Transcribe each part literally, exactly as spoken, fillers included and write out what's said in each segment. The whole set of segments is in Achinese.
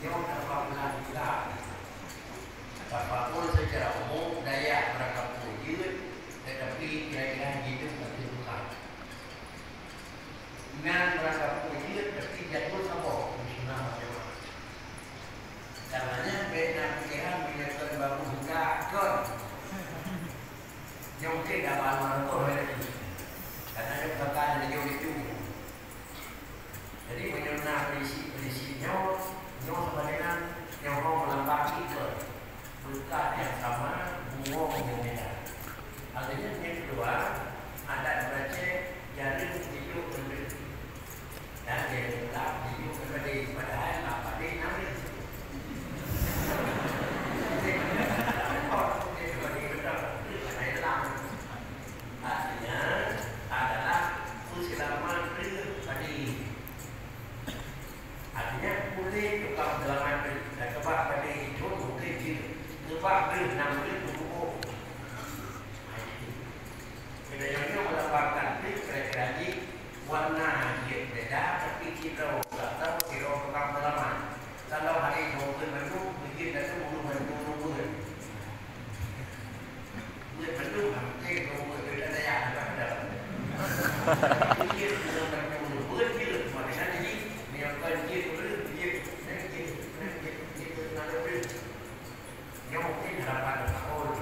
Nyoe tafaul juga. Tafaul secara umum dayah meurangkapeue jeuet, tetapi kira-kira hidup ateueh tuha. Nan meurangkapeue jeuet, tapi jadwal saboh, sunnah wal jamaah. Karenanya, bèk na pikiran meunyoe kon babu huda kon. Nyoe mungkin dah baru-baru lagi. Karena nyoe kata ada jauh itu. Jadi, meunyoe na prinsip-prinsip nyoe, nyoe sama dengan nyoe ho meulambaki kon. Beureukat nyang sama, bungong nyang beda. Artinya, nyang keudua, adat ureueng Aceh, jareueng jijok keu ureueng. Dan jareueng pula jijok keu padé, padahai lam padé na ureueng. Artinya, adalah peuseulamat reuh padé. Artinya, puléh tukang seulamat reuh, dan keubah padé jithon mungken jeuet, keubah reuh nyang reuh meukuboh. Keudeh nyoe meulambangkan pih kira-kira jih warna jih beda, tapi sidroe, sidroe tukang seulamat. Kalau hari nyoe beuet mandum, beuet mandum, beuet mandum, beuet. Beuet mandum, hampir dua puluh juta dayah, ada pada. Beuet mandum, beuet jeuet, makna jih, meunyoe kon jeuet, beuet jeuet, beuet jeuet, beuet jeuet, beuet jeuet, beuet jeuet. Nyoe mungkin harapan tafaul.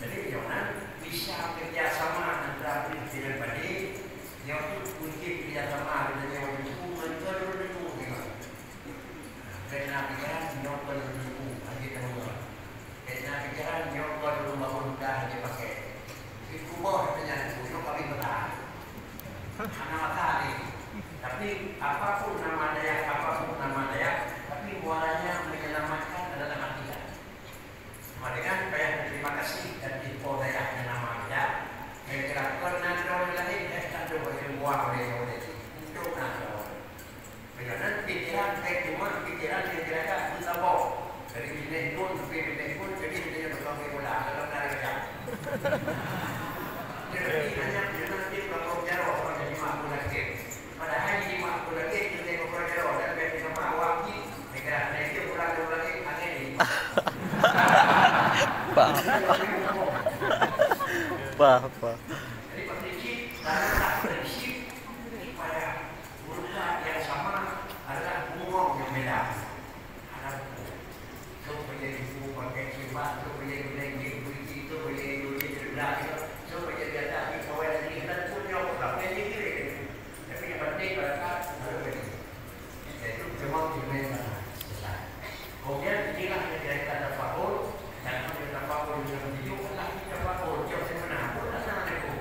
Jadi, nyoe nan bisa kerja sama antara peuet dengan padé, nyoe tu kunci kerja sama dengan nyoe tu, ngon ureueng tu memang. Bèk na pikiran nyoe kon ureueng tu, lagèe nyoe. Bèk na pikiran nyoe kon ureueng babu huda lagèe pakai. Di kubah tanya tu, nyoe kami bertahan. Hana masalah ni. Tapi, apapun nama dayah, apapun nama dayah, tapi muaranya menyelamatkan adalah akidah. Sama dengan payah terima kasih dan info dayah yang nama kita. Yang kira kon na droe laén, eh, tak ada boleh buang oleh yang boleh. Untuk na droe. Keunan pikiran, eh, cuma pikiran yang kira-kira bersabab. Dari bini pun, tapi bini pun, jadi bini yang berkongsi bola. Dalam dari kerja. Jadi, hanya, dia nanti berkongsi bola, sama jadi mampu lagi. Padahai di mak pun lagi, kita yang berjalan, dan biar kita mak awak ni, mereka, mereka pulang dulu lagi, angin ni. Bah. Bah, bah. Jadi, prinsip, tanah prinsip, supaya urutan yang sama adalah bungong yang beda. Hana buku. Sôk peunyang ibu pakai sibat, sôk peunyang guleng jeuet puisi, sôk peunyang ibu jeuet sebelah, sôk peunyang biasa di pawai lagi, dan pun nyoe, tapi yang dikira itu. Tapi yang penting, mereka harus beri. Yaitu, cuma pilihan mana. Selesai. Kemudian, inilah yang kita tafakur, dan kalau kita tafakur dengan tujuh, adalah kita tafakur, jauh sebenarnya, pun tak sama dengan itu.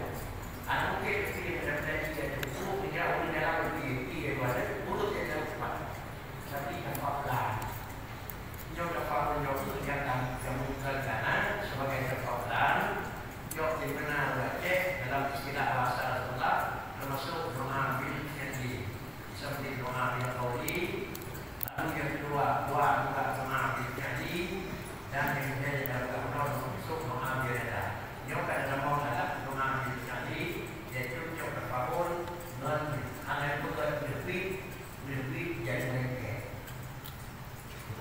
Anak mungkin, mungkin, mudah-mudahan, jika cukup, jauh di dalam, di, di, di, di, urut yang jauh cepat. Tapi tafakuran. Nyoe tafakuran nyoe kheueh nyang ka, nyang bukan kana sebagai tafakuran. Nyoe di mana Aceh dalam istilah bahasa Rasulullah termasuk doa bil fi'li. Seperti doa bil qauli, lalu yang kedua, dua juga doa bil fi'li, dan yang ketiga dalam doa termasuk doa bil yada. Nyoe ka nama adalah doa bil fi'li, yaitu nyoe tafakuran ngon hana bukan lebih Leubeh jai meulengket.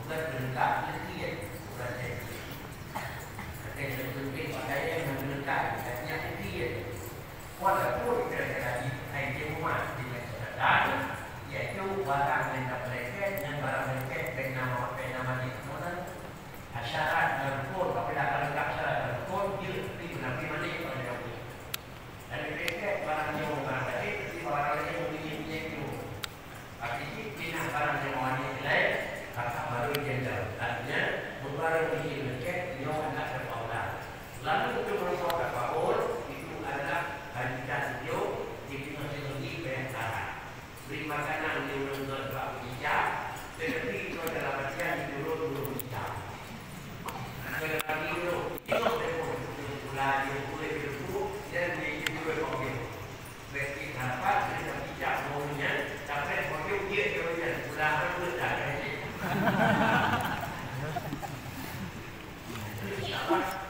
Bukan peurintah meulengket, bukan jai. Tapi leubeh pakaian nyang meulengket, tapi nyang meulengket. Walaupun kira-kira jih hai jeuet umat dengan catatan, yaitu barang nyang ka meulengket, nyang barang meulengket bèk na, bèk na manik. Syarat dan rukun, apabila ka leungkap syarat dan rukun, jeuet pi guna pi manik pada jaweueb. Dan meulengket barang nyoe barang laén, tapi barang laén meungieng-ngieng nyoe. Tapi jih pinah barang nyang awaknyan ilèe, kakak baru ijin daun. Artinya, meubaru ijin meulengket, nyoe hana teupaula. Lalu untuk meureumpok tafaul, itu adalah barisan nyoe, di teungoh-teungoh jih payah tara. Bri makanan di ureueng ngon bak meuja, tetapi itu adalah bagian di ureueng-ureueng meuja. Tetapi ureueng, itu pula di ureueng-ureueng dan di ureueng-ureueng. Bèk rapat, bèk tapijak bak ureueng nyan, tapi bojok jeuet keu ureueng nyan, ulah reubeut dah keu jih. Rapat,